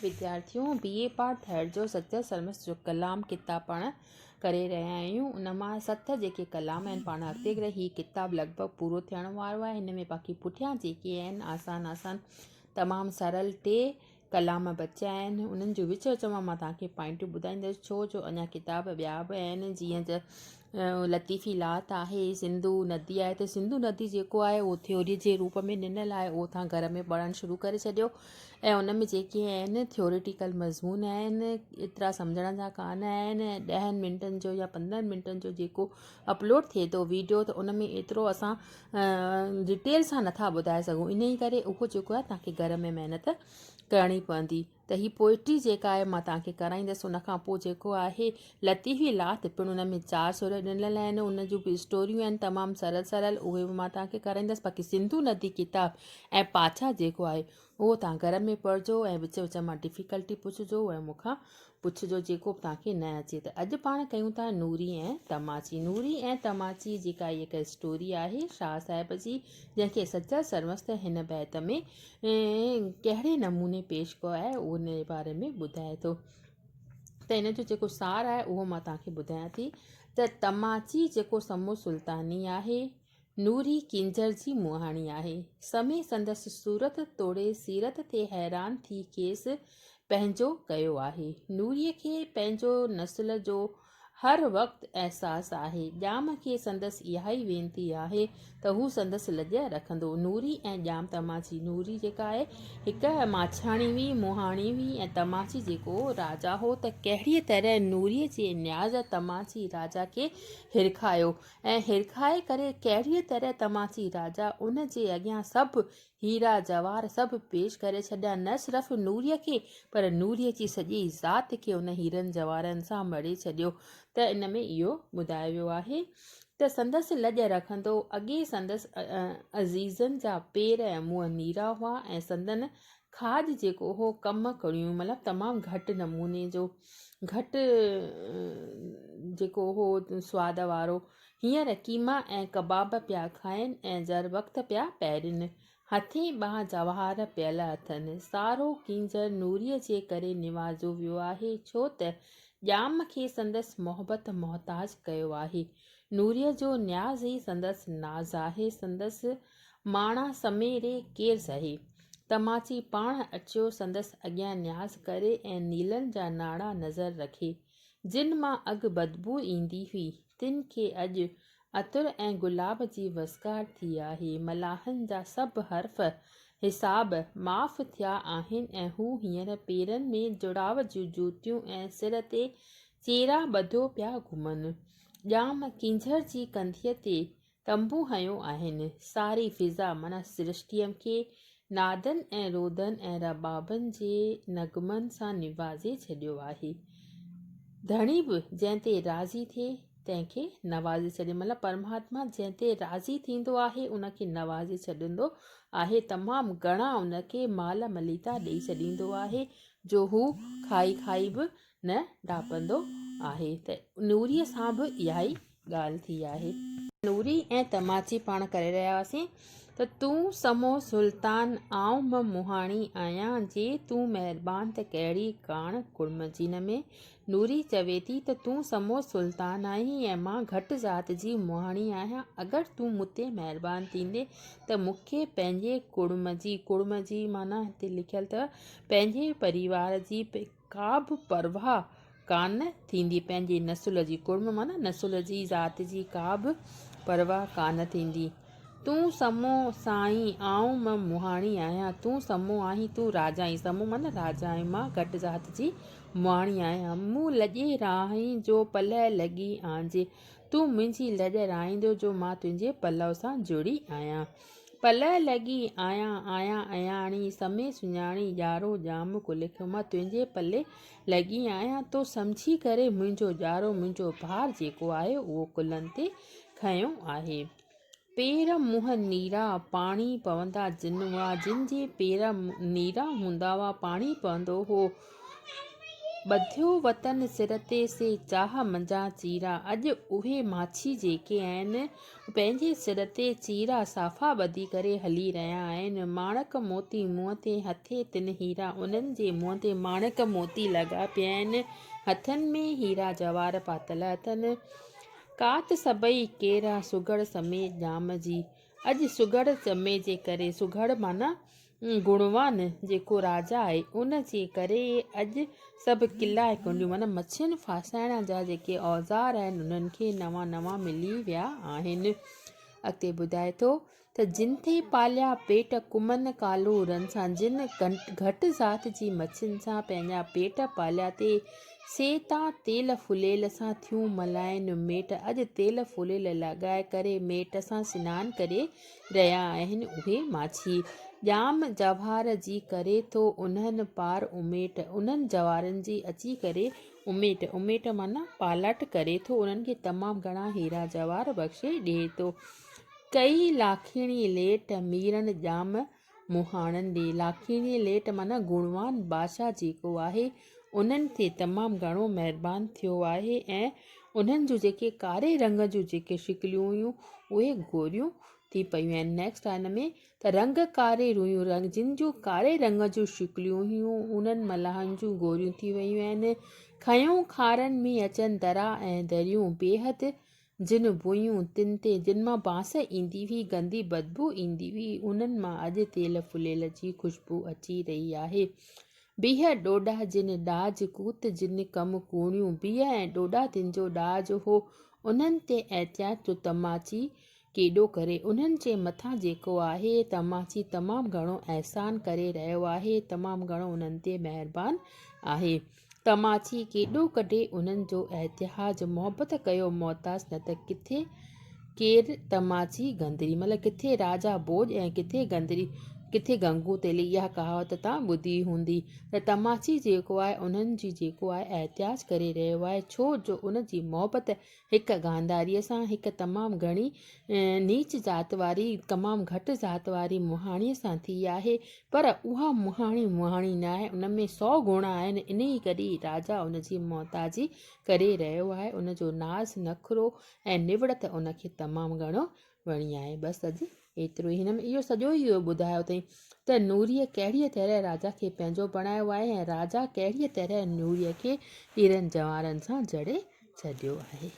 وديارٿيون بي اي part third جو سچل سرمست جو ڪلام ڪتاب پاڻ ڪري رهيا آهيون ان مان ست جيڪي ڪلام آهن پاڻ اڳتي ڪري هي ڪتاب لڳ ڀڳ پورو ٿيڻ وارو آهي هن ۾ باقي پٺيان جيڪي آهن آسان آسان تمام سرل ٽي ڪلام بچيا آهن انهن جو وچ وچ مان مان توهان کي پوائنٽون ٻڌائيندس ڇو جو اڃا ڪتاب ٻيا به آهن جيئن ته لطيفي لات آهي سنڌو ندي آهي ته سنڌو ندي جيڪو آهي اهو ٿيوري جي روپ ۾ ڏنل آهي اهو توهان گهر ۾ پڙهڻ شروع ڪري ڇڏيو ۽ ان ۾ جيڪي آهن ٿيوريٽيڪل مضمون آهن ايترا سمجهڻ جا ڪانه آهن ڏهن منٽن جو يا پندرهن منٽن جو جيڪو اپلوڊ ٿئي ٿو ويڊيو ته ان ۾ ايترو اسان ڊيٽيل سان نٿا ٻڌائي سگهون انهي ڪري اهو جيڪو آهي توهان کي گهر ۾ محنت ڪرڻي پوندي ته هي پوئٽري جيڪا آهي مان توهان کي ڪرائيندس ان کان پوء جيڪو آهي لطيفي لات پڻ ان ۾ چار سر ڏنل آهن ان جون به اسٽوريون آهن تمام سرل سرل اهي به مان توهان کي ڪرائيندس باقي سنڌو ندي ڪتاب ۽ پاڇا جيڪو آهي اهو توهان گهر ۾ پڙهجو ۽ وچ وچ مان ڊفيڪلٽي پڇجو ۽ مون کان پڇجو جيڪو به توهان کي نه اچي ته اڄ پاڻ ڪيون ٿا نوري ۽ تماچي نوري ۽ تماچي جيڪا هي هڪ اسٽوري آهي شاهه صاحب جي جنهن کي سچل سرمست هن بيت ۾ ڪهڙي نموني پيش ڪيو آهي ان جي باري ۾ ٻڌائي ٿو ته ان جو جيڪو سار آهي اهو مان توهان کي ٻڌايان ٿي ته تماچي جيڪو سمو سلطاني آهي نوري ڪينجهر جي مهاڻي آهي. سمي سندس صورت توڙي سيرت تي حيران ٿي کيس پنهنجو ڪيو آهي. نوريء کي پنهنجو نسل جو هر وقت احساس آهي. ڄام کي سندس اهائي وينتي آهي ته هو سندس لڄ رکندو. نوري ۽ ڄام تماچي، نوري جيڪا آهي هڪ ماڇياڻي هئي، مهاڻي هئي ۽ تماچي جيڪو راجا هو ته ڪهڙيء طرح نوريء جي نياز تماچي راجا کي هرکايو. ۽ هرکائي ڪري ڪهڙيء طرح تماچي راجا ان جي اڳيان سڀ هيرا جواهر سڀ پيش ڪري ڇڏيا، نه صرف نوريء کي پر نوريء جي سڄي ذات کي ان هيرن جواهرن سان مڙهي ڇڏيو ته ان ۾ اهو ٻڌايو ويو آهي ته سندس لڄ رکندو اڳي سندس عزيزن جا پير ۽ منهن نيرا هئا ۽ سندن کاڄ جيڪو هو ڪم ڪڙيون مطلب تمام گهٽ نموني جو گهٽ جيڪو هو سواد وارو هينئر قيما ۽ ڪباب پيا کائن ۽ زر وقت پيا پهرين هٿين ٻانهن جواهر پيل اٿن سارو ڪينجهر نوريء جي ڪري نوازيو ويو آهي ڇو ته ڄام کي سندس محبت محتاج ڪيو آهي نوريء جو نياز ئي سندس ناز آهي سندس ماڻا سمي ري ڪير سهي. تماچي پاڻ اچيو سندس اڳيان نياز ڪري ۽ نيلن جا ناڙا نظر رکي. جن مان اڳ بدبوء ايندي هئي، تن کي اڄ عطر ۽ گلاب جي وسڪار ٿي آهي. ملاحن جا سڀ حرف حساب معاف ٿيا آهن ۽ هو هينئر پيرن ۾ جڙاو جون جوتيون ۽ سر تي چيرا ٻڌيو پيا گهمن. ڄام ڪينجهر جي ڪنڌيء تي تنبو هنيو آهن. ساري فضا معنيٰ سرشٽيء کي نادن ۽ رودن ۽ ربابن جي نغمن سان نوازي ڇڏيو آهي. ڌڻي به جنهن تي راضي ٿئي، تنهن کي نوازي ڇڏي. مطلب پرماتما جنهن تي راضي ٿيندو آهي، ان کي نوازي ڇڏيندو آهي. تمام گهڻا ان کي مال مليتا ڏيئي ڇڏيندو آهي، جو هو کائي کائي به نه ڍاپندو آهي ته نوريء سان به اهائي ڳالهه ٿي آهي. نوري ۽ تماچي پاڻ ڪري رهيا هئاسين ته تون سمو سلطان آئون به مهاڻي آهيان جي تون مهربان ته ڪهڙي ڪاڻ ڪڙم جي نه ۾ نوري چوي ٿي ته تون سمو سلطان آهين ۽ مان گهٽ ذات جي مهاڻي آهيان اگر تون مون تي مهربان ٿيندين ته مون کي پنهنجي ڪڙم جي ڪڙم جي معنيٰ هتي لکيل اٿو پنهنجي پريوار جي ڪا به پرواهه ڪانه ٿيندي، پنهنجي نسل جي، ڪڙم معنيٰ نسل جي، ذات جي ڪا به پرواهه ڪانه ٿيندي. تون سمو سائين، آئون م مهاڻي آهيان. تون سمو آهين، تون راجا آهين. سمو معنيٰ راجا آهين، مان گهٽ ذات جي مهاڻي آهيان. مون لڄي راهين جو پلئه لڳي آنجي. تون منهنجي لڄ راهيندو جو مان تنهنجي پلئه سان جڙي آهيان. پلئه لڳي آيان، آيان اياڻي، سمي سڃاڻي، ڄارو ڄام ڪلکيو، مان تنهنجي پلي لڳي آهيان، تو سمجهي ڪري منهنجو ڄارو، منهنجو ڀار جيڪو آهي اهو ڪلهن تي کنيو آهي. پير منهن نيرا، پاڻي پوندا جن هئا، جن جي پير نيرا هوندا هئا، پاڻي پوندو هو. ٻڌيو وطن سر تي سي چاهه منجهان چيرا. اڄ اهي ماڇي جيڪي آهن، پنهنجي سر تي چيرا صافا ٻڌي ڪري هلي رهيا آهن. ماڻڪ موتي منهن تي، هٿين تن هيرا. انهن جي منهن تي ماڻڪ موتي لڳا پيا آهن. هٿن ۾ هيرا جواهر پاتل اٿن. ڪات سڀئي ڪيرا، سگهڙ سمي ڄام جي. اڄ سگهڙ سمي جي ڪري، سگهڙ معنيٰ گڻوان جيڪو راجا آهي، ان جي ڪري اڄ سڀ قلعا ۽ ڪنڊيون معنيٰ مڇين ڦاسائڻ جا جيڪي اوزار آهن، انهن کي نوان نوان ملي ويا آهن. اڳتي ٻڌائي ٿو ته جن ٿي پاليا پيٽ ڪمن ڪالورن سان، جن گهٽ ذات جي مڇين سان پنهنجا پيٽ پاليا تي، سي تان تيل ڦليل سان ٿيون ملائن ميٽ. اڄ تيل ڦليل لڳائي ڪري ميٽ سان سنان ڪري رهيا آهن اهي ماڇي. ڄام جواهر جي ڪري ٿو انهن پار اميٽ، انهن جواهرن جي اچي ڪري اميٽ، اميٽ معنيٰ پالاٽ ڪري ٿو، انهن کي تمام گهڻا هيرا جواهر بخشي ڏئي ٿو. ڪئي لاکيڻي ليٽ ميرن ڄام مهاڻن ڏي، لاکيڻي ليٽ معنيٰ گڻوان بادشاهه جيڪو آهي انهن تي تمام گهڻو مهربان ٿيو آهي ۽ انهن جون جيڪي ڪاري رنگ جون جيڪي شڪليون هيون اهي گوريون ٿي پيون آهن. نيڪسٽ آهي هن ۾ ته رنگ ڪاري رويون رنگ جن جون ڪاري رنگ جون شڪليون هيون انهن ملاحن جون گوريون ٿي ويون آهن. کنيو کارن ۾ اچن درا ۽ دريون بيحد جن بويون تن تي جن مان بانس ايندي هئي گندي بدبو ايندي هئي انهن مان اڄ تيل ڦليل جي خوشبو اچي رهي آهي. بيهه ڏوڏا جن ڏاج ڪوت جن ڪم ڪوڻيون بيهه ۽ ڏوڏا تن جو ڏاج هو انهن تي احتياط جو تماچي ڪيڏو ڪري انهن جي مٿان جيڪو آهي تماچي تمام گهڻو احسان ڪري رهيو آهي تمام گهڻو انهن تي مهربان آهي. تماچي ڪيڏو ڪڍي انهن جو احتياج محبت ڪيو محتاج نه ته ڪٿي ڪير تماچي گندري مطلب ڪٿي راجا ڀوڄ ۽ ڪٿي گندري ڪٿي گنگو تيلي اها ڪهاوت تان ٻڌي هوندي ته تماچي جيڪو آهي انهن جي جيڪو آهي احتياج ڪري رهيو آهي ڇو جو ان جي محبت هڪ گانڌاريء سان هڪ تمام گهڻي نيچ ذات واري، تمام گهٽ ذات واري مهاڻيء سان ٿي آهي، پر اها مهاڻي مهاڻي نه آهي، ان ۾ سو گڻ آهن، انهيء ڪري ئي راجا ان جي محتاجي ڪري رهيو آهي، ان جو ناز نخرو ۽ نوڙت ان کي تمام گهڻو وڻي آهي. بس اڄ ايترو ئي. هن ۾ اهو سڄو ئي اهو ٻڌايو اٿئي ته نوريء ڪهڙيء طرح راجا کي پنهنجو بڻايو آهي ۽ راجا ڪهڙيء طرح نوريء کي هيرن جواهرن سان جڙي ڇڏيو آهي.